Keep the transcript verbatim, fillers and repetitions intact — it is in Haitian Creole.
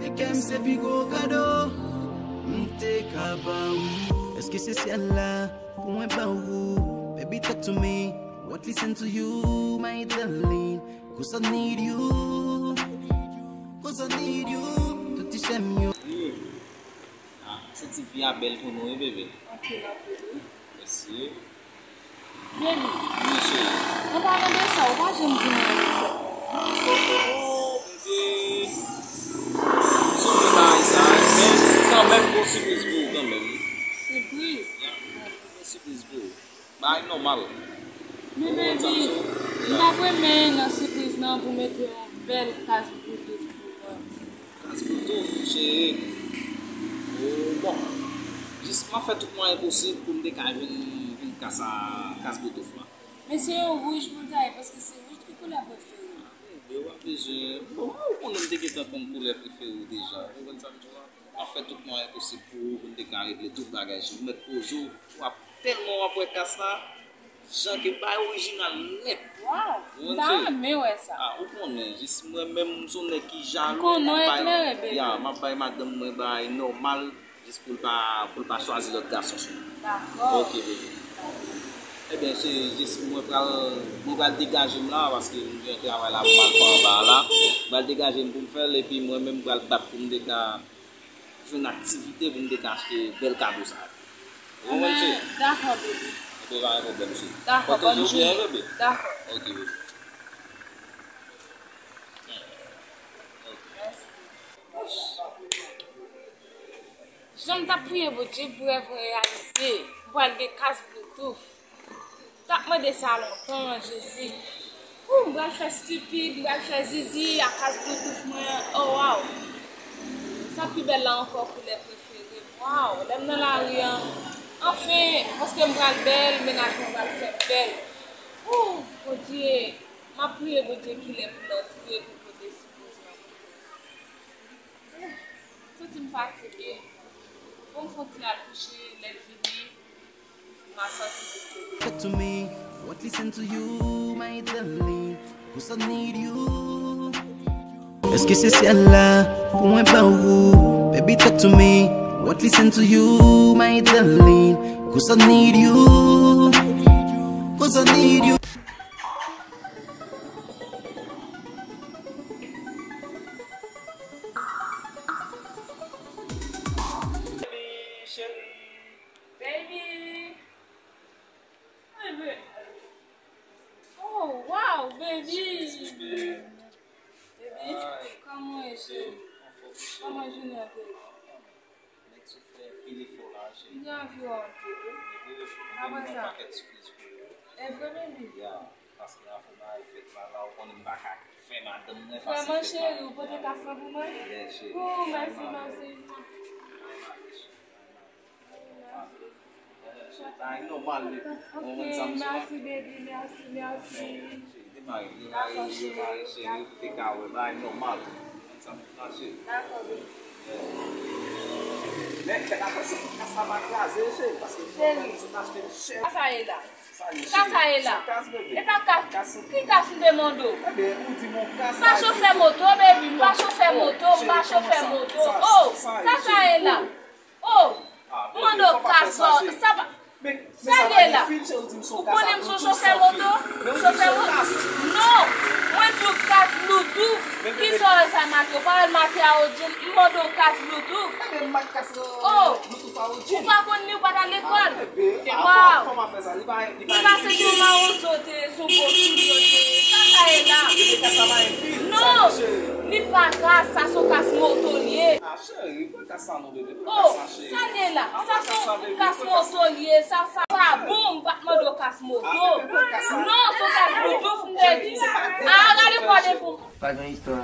Kè m se pi gwo kado m te ka ba ou. Èske se syèl la pou mwen ba ou? Baby, talk to me, what listen to you, my darling. Cause I need you, cause I need you. Tout ti chèm yo. Ah, se ti vi a bèl pou nou, wi, bebe. Anpil, anpil, wi. Mèsi. Baby, wi, cheri. An palan de sa, ou pa janm di mwen anyen. Oh, bebe. Sou bagay sa, men kanmenm gon sipriz pou ou kanmenm. Sipriz? Ya, gon sipriz pou ou. Bagay nòmal. Men baby, m t ap renmen nan sipriz lan pou mete yon bèl kas Bluetooth pou mwen. Kas Bluetooth, cheri. Oh, bon. Jis m ap fè tout mwayen posib pou m te ka jwenn, jwenn kas a, kas Bluetooth la. Men se yon wouj pou l ta ye, paske se wouj ki koulè prefere m. Bon, w ap bezwen. Bon, ou konnen m te gentan konn koulè prefere w deja. Ou konprann sa m di w la? M ap fè tout mwayen posib pou ou, pou n te ka regle tout bagay. Si w mèt poze w, w ap tèlman w ap wè kas la, jan ke bay orijinal nèt. Waw, m ta renmen wè sa. Ah, ou konnen, jis mwen menm, m se yon nèg ki jalou. M konnen w eklere, bebe. Ya, m ap bay madanm mwen bagay nòmal, jis pou l pa, pou l pa chwazi lòt gason sou mwen. Dakò. Ok, bebe. Ebyen, se jis mwen pral, mwen pral degaje m la, paske m gen yon travay la pou m al fè anba a la. M pral degaje m pou m fè l, epi mwen menm m pral bat pou m te ka jwenn aktivite pou m te ka achte bèl kado sa yo. Ou konprann, cheri? Dakò, bebe. Ebyen, pa gen pwoblèm, cheri. Dakò, bòn jounen. Dakò. Ok, bebe. Ok. Mèsi. Jan m t ap priye Bondye, pou rèv mwen reyalize. M pral gen kas Bluetooth. M t ap mande sa lontan, Jezi. Ou, m pral fè stipid, m pral fè zizi ak kas Bluetooth mwen. Oh, waw. Sa pi bèl la ankò, koulè prefere m. Waw, lè m nan lari an. Anfen, paske m pral bèl, mennaj mwen pral fè m bèl. Ou, Bondye, m ap priye Bondye kilè pou l antre, pou l pote sipriz lan pou mwen. Santi m fatige. Bon, m fon ti al kouche, lè l vini, m a santi vit. Talk to me, what listen to you, my darling, cause I need you. Èske se syèl la pou mwen ba ou? Baby, talk to me, what listen to you, my darling, cause I need you, cause I need you. Baby, cheri. Baby. Ay, baby. Oh, wow, baby. Baby, kòman w ye, cheri? Kòman jounen an te ye? Nèg sot fè anpil efò la, cheri. M te anvi wè w anpil, wi. Apre sa. Yon pakèt sipriz pou ou. E vre, baby? Ya, paske afè bagay fèt la, la, ou konnen m pa ka fè madanm mwen fasil. Vrèman, cheri, ou pote kas lan pou mwen? Yes, cheri. Oh, mèsi, mèsi. Bagay nòmal, baby. Ok, mèsi, baby, mèsi, mèsi. Demare, demare, demare, cheri, pou te ka wè bagay nòmal. Sa m mache. Dakò, baby. Men, fè atann, se pou kas la pa kraze, cheri, paske cheri, sot achte l chè. Sa sa ye la? Sa li, sa sa ye la? Se kas, bebe. E pa kas. Kas. Ki kas m te mande w? Ebyen, ou di m yon kas. M pa chofè moto, baby, m pa chofè moto, m pa chofè moto. Oh, sa sa ye la? Oh, mande w kas, sa pa. Sa li ye la? Ou konnen m se yon chofè moto? Chofè moto? Non, mwen di w kas Bluetooth. Kisa w wè sa make? Ou pa wè l make Aodjin? M mande w kas Bluetooth. Oh, ou pa konn li, ou pa t al lekòl? Waw. Li pase sou mawon sote, sou gwo soulye sote. Sa sa ye la? Non, li pa kas, sa se yon kas moto li ye. Oh, sa l ye la? Sa se yon kas moto l ye, sa, sa pa bon, m pa t mande w kas moto. Non, se yon kas Bluetooth m te di. A, gade kòde pou. Pa gen istwa.